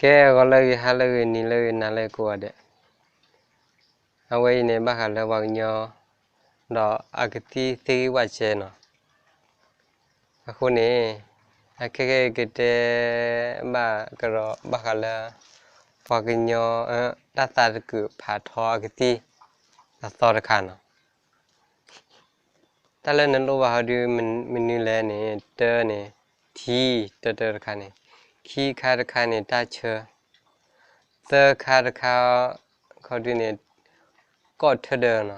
ကဲ ဂီၤလၢအဂ့ၤ ဟါလၢအဂ့ၤ နံၤလၢအဂ့ၤ နၤလၢအဂ့ၤကိးဂၤဒဲး, အဝဲအံၤန့ၣ် ဘၣ်ဃးလၢပှၤကညီ ဒီးအကသံၣ်သ့ၣ်ဂံၢ်ဝၣ်စဲနီၤ. အဃိန့ၣ် အခဲကဲကတဲဘၣ်ကဒီးဘၣ်ဃးလၢ ပှၤကညီ တၢ်သးတကုာ်ဖးထီအကသံၣ် အသီတခါနီၤ. တၢ်လၢနလိၣ်ဘၣ်ဟီဒုး မနုၤလဲၣ်န့ၣ် တၢန့ၣ် ထံ တၢတၢတခါန့ၣ်, ခံခါတခါန့ၣ် တၢ်ဆၢ, သၢခါတခါ ခီဒုးန့ၣ် ကီၢ်ထၢဒၢနီ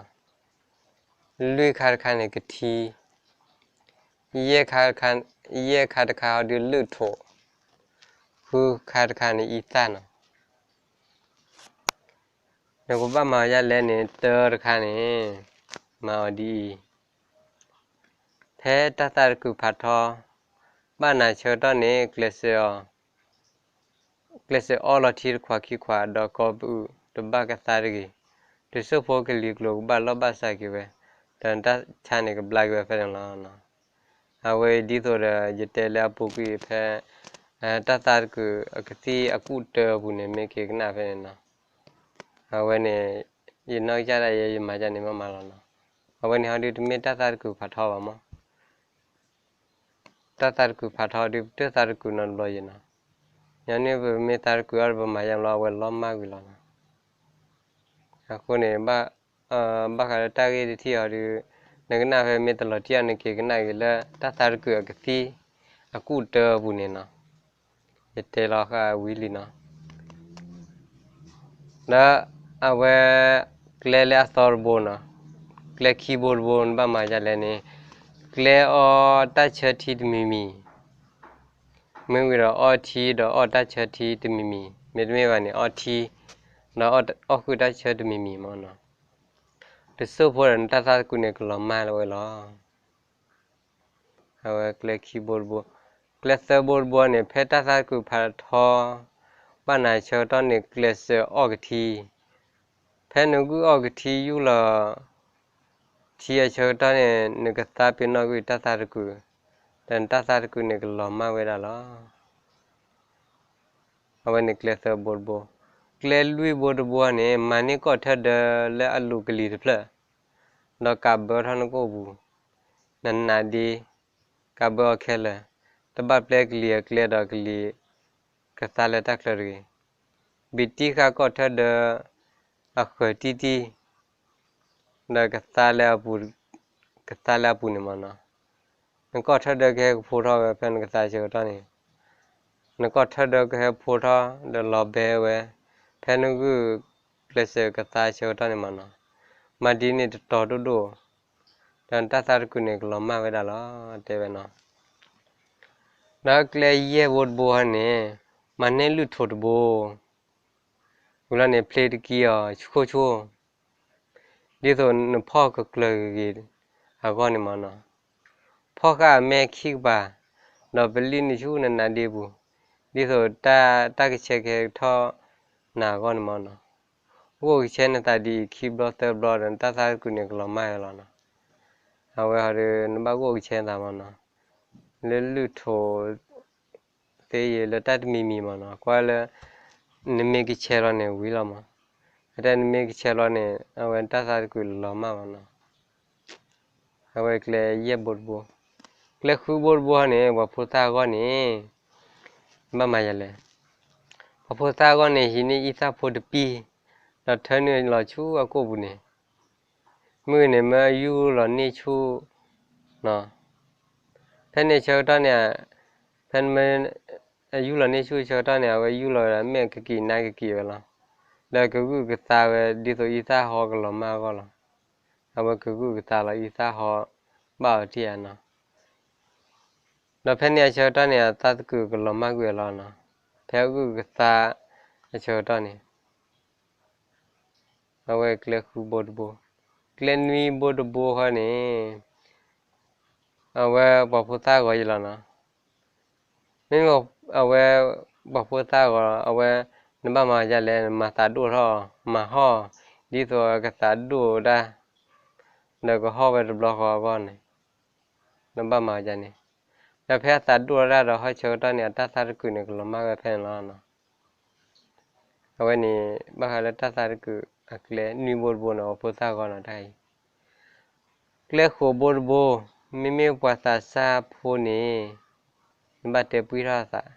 ၤ, လွံၢ်ခါတခါန့ၣ် ကထံ, ယဲၢ်ခါတခါ ယဲၢ်ခါတခါဟီဒုး လုၢ်ထိး, ဃုခါတခါန့ၣ် အံသၣ်နီၤ. နကဘၣ်မၤအီၤဒ်လဲၣ်န့ၣ် တၢတခါန့ၣ် မၤအီၤဒ်အံၤ, ဖဲတၢ်သးတကုာ်ဖးထီ ဘၣ်နၤဆၢကတီၢ်န့ၣ် ကျဲးစၢးအီၤ, ကျဲးစၢးအီလီၤထံတခွးခံခွး ဒီးကိးပူၤတဘၣ်ကသါတဂ့ၤ, တစိၢ်ဖိကလံၤကျိၤကဘၣ်လီၢ်ဘၣ်စးက့ၤဝဲ, ဒီးနတၢ်ဆါန့ၣ်ကဘျါက့ၤဝဲဖဲန့ၣ်လီၤ. အဝဲဒ်သိးဒီး ယတဲလၢအပူၤကွံာ်ဖဲ တၢ်သးတကုာ်အကသံၣ်အကူၣ်တၢအပူၤန့ၣ် မ့ၢ်က့ၤကနၣ်ဖဲန့ၣ်နီၤ. အဝဲန့ၣ် ယနီၢ်ကစၢ်ဒၣ်ယဲ ယမၤဒ်န့ၣ်မးမးလီၤနီၤ. အဝဲန့ၣ်ဟီဒုး တမ့ၢ်တၢ်သးတကုာ်ဖးထီဘၣ်မး. တၢ်သးတကုာ်ဖးထီဒုး ပတသးတကုာ်နီတဘျီယဲနီၤ. ညီနုၢ်ပမ့ၢ်သးတကုာ်အီၤဒီး ပမၤယါဘျီ အဝဲလီၤမၢ်ကွံာ်လီၤနီၤ. အဃိန့ၣ် ဘၣ်ဃးလၢတၢ်ဂ့ၢ်တထံၣ်အီၤဒုး နကနၣ်ဖဲမ့ၢ်တလီၤတံၢ်အီၤ နက့ၤကနၣ်က့ၤလၢ တၢ်သးတကုာ်အကသံၣ် အကူၣ်တၢအပူၤန့ၣ်နီၤ. ယတဲလီၤဃာ်ဝံၤလံနီၤ. ဒီးအဝဲ ကျဲလၢအသီတဘိနီၤ, ကျဲခံဘိတဘိ နဘၣ်မၤဒ်လဲၣ်န့ၣ်, ကျဲအီတၢ်ဆၢထံတမံၤမံၤ, မ့ၢ်ဝံၤဒီးအီထံဒီးအီတၢ်ဆၢထံတမံၤမံၤ, မ့တမ့ၢ်ဘၣ်န့ၣ် အီထံ ဒီးအီဃုာ်တၢ်ဆၢတမံၤမံၤမးနီၤ. တစိၢ်ဖိဒီးနတၢ်သးတကုာ်န့ၣ် ကလီၤမၢ်လၢဝဲလီၤ. အဝဲကျဲခံဘိတဘိ, ကျဲသၢဘိတဘိန့ၣ် ဖဲတၢ်သးတကုာ်ဖးထီ ဘၣ်နၤဆၢကတီၢ်န့ၣ် ကျဲးစၢးအီကထံ, ဖဲနဂုၢ်အီကထံယူၢ်လီၤ ထံအဆၢကတီၢ်န့ၣ် နကသါပ့ၤနီၣ်ကွံာ်တၢ်သးတကုာ်, ဒီးနတၢ်သးတကုာ်န့ၣ် ကလီၤမၢ်ဝဲဒၣ်လီၤ. အဝဲန့ၣ်ကျဲသၢဘိတဘိ, ကျဲလွံၢ်ဘိတဘိန့ၣ် မၤန့ၢ်ကီၢ်ထၢဒၢလၢအလိၤကလံၤတဖျၢၣ်, ဒီးကးဘၢထီၣ်နကိာ်ပူၤ, နနးဒ့, ကးဘၢအီၤခဲလၢာ်, တဘၣ်ပျဲကလံၤအကျဲဒီးကလံၤကသါလၢတၢ်ချၢတဂ့ၤ. ဘံးတံၢ်ဃာ်ကီၢ်ထၢဒၢ အဃၢၤတံၢ်တံၢ် ဒီးကသါလၢအပူၤ, ကသါလၢအပူၤန့ၣ်မးနီၤ. နကီၢ်ထၢဒၢကဟဲကဖိထီၣ်ဝဲဖဲနကသါဆၢကတီၢ်န့ၣ်, နကီၢ်ထၢဒၢကဟဲဖိထီၣ်ဒီးလီၤဘဲဝဲ ဖဲနဂုၢ်ကျဲးစၢးကသါဆၢကတီၢ်န့ၣ်မးနီၤ. မၤဒ်န့ၣ်တတီၤဒိၣ်ဒိၣ်, ဒီးနတၢ်သးတကုာ်န့ၣ် ကလီၤမၢ်ဝဲဒၣ်လီၤ တဲဝဲနီၤ. ဒီးကျဲယဲၢ်ဘိတဘိဟီန့ၣ်, မၤန့ၢ်လုၢ်ထိးတဘိ, ဝံၤလီၤန့ၣ် ဖျ့တကံအီၤဆူခိၣ်ဆူၣ်, ဒ်သိးနဖီၣ်ကကျၢၤဂ့ၤဂ့ၤအဂီၢ်န့ၣ်မးနီၤ. ဖီၣ်ဃာ်အမဲာ်ခံကပၤ, ဒီးပလံၣ်န့ၢ်ဆူနနးဒ့ပူၤ, ဒ်သိးတၢ်ကဆဲကဟဲကထီၣ်နၤအဂီၢ်န့ၣ်မးနီၤ. ဂိၢ်ကဆဲနသးဒ်အံၤခံဘျီသၢဘျီဒီး နတၢ်သးတကုာ်န့ၣ် ကလီၤမၢ်ဝဲလီၤနီၤ. အဝဲဟီဒီး နဘၣ်ဂိၢ်ကဆဲနသးမးနီၤ, လၢလုၢ်ထိး သ့ယဲလၢတၢ်တမံၤမံၤမးနီၤ, ကွၢ်လၢ နမ့ၢ်ကဆဲးလီၤန့ၣ်ဝံၤလီၤမး, အတၢ်နမ့ၢ်ကဆဲးလီၤန့ၣ် အဝဲတၢ်သးတကုာ်လီၤမၢ်မးနီၤ. အဝဲကျဲယဲၢ်ဘိတဘိ, ကျဲဃုဘိတဘိန့ၣ် ပှၤဖိသၣ်အဂီၢ်န့ၣ် ဘၣ်မၤယၤလဲၣ်. ပှၤဖိသၣ်အဂီၢ်န့ၣ် ဟံးန့ၢ်အံသၣ်ဖိတပံၢ်, ဒီးထၢနုာ်လီၤဆူအကိာ်ပူၤန့ၣ်, မုၢ်န့ၣ်မၢယူၢ်လီၤန့ၢ်ဆူ ဖဲန့ၣ်ဆၢကတီၢ်န့ၣ်, ဖဲမၢယူၢ်လီၤန့ၢ်ဆူဆၢကတီၢ်န့ၣ် အဝဲယူၢ်လီၤဝဲဒၣ်မဲာ်ကကံးနါကကံးဝဲလီၤ. ဒီးကဂုာ်ကသါဝဲဒ်သိးအံသၣ်ဟီကလီၤမၢ်အဂီၢ်လီၤ. အဝဲကဂုာ်ကသါလီၤအံသၣ်ဟီဘၣ်အီၤတံၢ်ဧါနီၤ. ဒီးဖဲန့ၣ်အဆၢကတီၢ်န့ၣ် အသးတကုာ်ကလီၤမၢ်ကွံာ်အလီၢ်နီၤ, ဖဲအဂုာ်ကသါအဆၢကတီၢ်န့ၣ် အဝဲကျဲဃုဘိတဘိ, ကျဲနွံဘိတဘိဃီန့ၣ်, အဝဲပှၤဖိသၣ်ဂီၤယဲလီၤနီၤ. မ့မ့ၢ်အဝဲပှၤဖိသၣ်ဂီၤ အဝဲ နဘၣ်မၤဒ်လဲၣ်, နမၤသးဒိၣ်ထီၣ်, မၤဟီၣ်, ဒ်သိးအကသးဒိၣ်ဒၣ်, ဒီးကဟီၣ်ဝဲတဘျီဃီအဂီၢ်န့ၣ်, နဘၣ်မၤဒ်န့ၣ်. ဒီးဖဲအသးဒိၣ်ထီၣ်ဒၣ်ဒီးဟီၣ်ဆၢကတီၢ်န့ၣ် အတၢ်သးတကုာ်န့ၣ် ကလီၤမၢ်ဝဲဖဲန့ၣ်လီၤနီၤ. အဝဲန့ၣ် ဘၣ်ဃးလၢတၢ်သးတကုာ်အကျဲ နွံဘိတဘိန့ၣ် အဖိသၣ်ဂီၢ်နီၤတၢ်အံၤ, ကျဲဃိးဘိတဘိ, မ့မ့ၢ်ပှၤသးစၢ်ဖိန့ၣ် နဘၣ်တဲပှံၢ်ထီၣ်အသး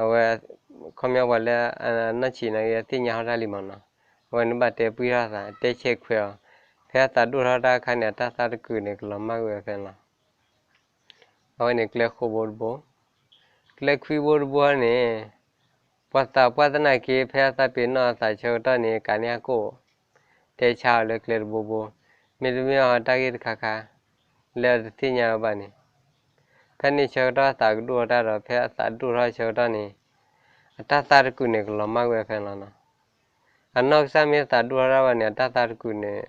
အဝဲ ခီပညီပှၤလၢအနီၢ်ဆံးန့ၣ်ဂ့ၤ သ့ၣ်ညါဟီၣ်တၢ်လံမ့ၢ်နီၤ, အဝဲနဘၣ်တဲပှံၢ်ထီၣ်သး တဲဆဲးခွဲးအီၤ, ဖဲအသးဒိၣ်ထီၣ်တၢ်အခါန့ၣ် အတၢ်သးတကုာ်န့ၣ် ကလီၤမၢ်ကွံာ်ဝဲဖဲန့ၣ်လီၤ. အဝဲန့ၣ်ကျဲဃိးဘိတဘိ, ကျဲခွံဘိတဘိန့ၣ် ပှၤသးပှၢ်သနာ်က့ ဖဲအသးပ့ၤနီၣ်အသးဆၢကတီၢ်န့ၣ် ကးန့ၢ်အကိာ် တဲဆါအီၤလၢကျဲတဘိဘိ, မ့တမ့ၢ်အီၤတၢ်ဂ့ၢ်တခါခါ လၢအတသ့ၣ်ညါဝဲဘၣ်န့ၣ်, ဖဲန့ၣ်ဆၢကတီၢ်အသးကဒိၣ်ထီၣ်တၢ်ဒီး ဖဲအသးဒိၣ်ထီၣ်ဆၢကတီၢ်န့ၣ် အတၢ်သးတကုာ်န့ၣ် ကလီၤမၢ်ကွံာ်ဝဲဖဲန့ၣ်လီၤနီၤ. အနီၢ်ကစၢ်မ့ၢ်သးဒိၣ်ထီၣ်တၢ်ဘၣ်န့ၣ် အတၢ်သးတကုာ်န့ၣ်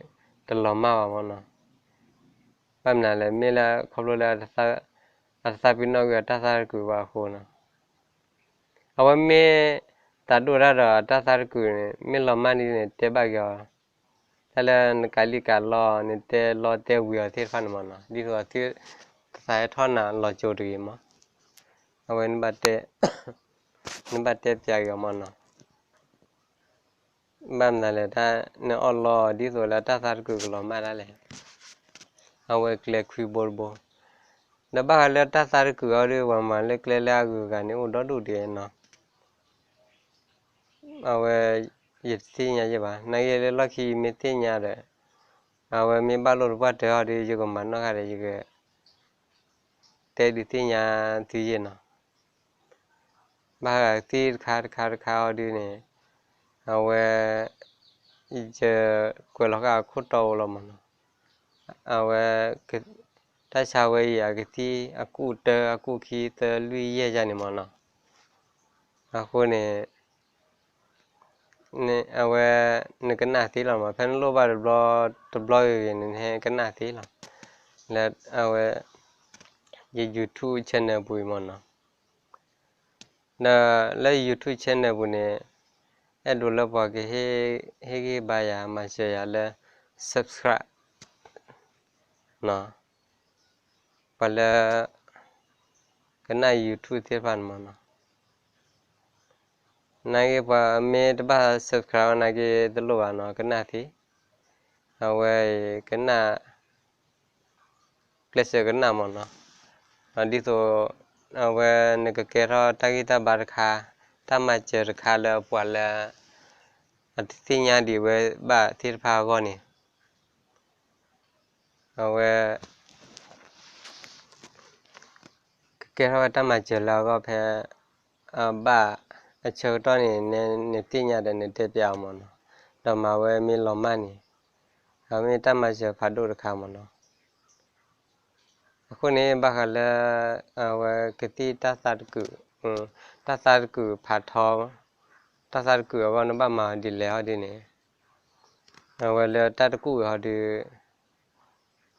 တလီၤမၢ်ဘၣ်မ့ၢ်နီၤ. ဘၣ်မနုၤလဲၣ် မ့ၢ်လၢခီဖျိလၢ အတသးပ့ၤနီၣ်ကွံာ်အတၢ်သးတကုာ်ဘၣ်အဃိနီၤ. အဝဲမ့ၢ်သးဒိၣ်တၢ်ဒီးအတၢ်သးတကုာ်န့ၣ် မ့ၢ်လီၤမၢ်န့ၣ်န့ၣ် တဲဘၣ်က့ၤအီၤ, တၢ်လၢနကးလံာ်ကးလီ နတဲလီတဲဝံၤအီၤသ့ၣ်တဖၣ်န့ၣ်မ့ၢ်နီၤ, ဒ်သိးသု ကသးဟဲထီၣ်နၤလီၤစိၤတဂ့ၤမး, အဝဲ နဘၣ်တဲပၠးက့ၤအီၤမ့ၢ်နီၤ. ဘၣ်မနုၤလဲၣ် တၢ်နအီၣ်လီဒ်သိးလၢတၢ်သးတကုာ်ကလီၤမၢ်ဒၣ်လဲာ်, အဝဲကျဲခွံဘိတဘိ, ဒီးဘၣ်ဃးလၢတၢ်သးတကုာ်အီၤဒီး ပှၤမၤလၢကျဲလၢအဂုၤအဂၤန့ၣ် အိၣ်ဒီဒူၣ်ဒံးနီၤ. အဝဲ ယတသ့ၣ်ညါယဲၢ်ဘၣ်, နာ်က့လၢလီၢ်ခံမ့ၢ်သ့ၣ်ညါဒီး အဝဲမ့ၢ်ဘၣ်လိာ်တပှၢ်တၢၢ်အီၤဒီး ယကမၤနီၣ်ဃာ်ဒီး ယက တဲဒုးသ့ၣ်ညါသုယဲၢ်နီၤ. ဘၣ်ဃးကသံၣ်တခါတခါတခါအီၤဒုးန့ၣ် အဝဲ ယကွဲးလီၤဃာ်အခိၣ်တီအိၣ်လီၤမ့ၢ်နီၤ. အဝဲ တၢ်ဆါဝဲအံၤ အကသံၣ်အကူၣ်တၢ အကူၣ်ခံ သၢ လွံၢ် ယဲၢ်ယါန့ၣ်မ့ၢ်နီၤ. အဃိန့ၣ် အဝဲ နကနၣ်သ့လီၤမး, ဖဲနလိၣ်ဘၣ်တဘျီ တဘျီဂ့ၤဂ့ၤန့ၣ် နဟဲကနၣ်သ့လီၤ. လၢအဝဲ ယ YouTube channel ပူၤအံၤမ့ၢ်နီၤ. ဒီးလၢ YouTube channel ပူၤန့ၣ် အဲၣ်ဒိးလၢပှၤကဟ့ၣ်ဂံၢ်ဘါယၤ မၤစၢၤယၤလၢ subscribe နီၤ, ပှၤလၢ ကနၣ် YouTube သ့ၣ်တဖၣ်န့ၣ်မ့ၢ်နီၤ. နာ်က့ပှၤမ့ၢ်တဘၣ် subscribe နာ်က့တလိၣ်ဘၣ်နီၤ, ကနၣ်သ့, အဝဲအံၤ ကနၣ် ကျဲးစၢးကနၣ်မ့ၢ်နီၤ. ဒ်သိး အဝဲနကကဲထီၣ်တၢ်ဂံၢ်တၢ်ဘါတခါ, တၢ်မၤစၢၤတခါလၢပှၤလၢ အတသ့ၣ်ညါဒံးဝဲဘၣ်သ့ၣ်တဖၣ်အဂီၢ်န့ၣ် အဝဲ ကကဲထီၣ်ဝဲတၢ်မၤစၢၤလၢအဂီၢ်ဖဲ အဘၣ်အဆၢကတီၢ်န့ၣ် နသ့ၣ်ညါဒီးနတဲပၠးအီၤမ့ၢ်နီၤ, ဒီးမၤဝဲမ့ၢ်လီၤမၢ်န့ၣ် အမ့ၢ်တၢ်မၤစၢၤဖးဒိၣ်တခါမ့ၢ်နီၤ. အဃိန့ၣ် ဘၣ်ဃးလၢ အဝဲကသံၣ်တၢ်သးတကုာ်, တၢ်သးတကုာ်ဖးထီ, တၢ်သးတကုာ်အဂီၢ် နဘၣ်မၤဒ်လဲၣ်ဟီဒ်န့ၣ်, အဝဲလၢတၢ်တကူာ်ဝဲဟီဒုး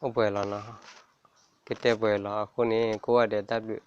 အိၣ်ပှဲၤလီၤနီၤ, ကတဲပှဲၤလီၤ. အဃိန့ၣ် ကိးဂၤဒဲးတၢ်ဘျုး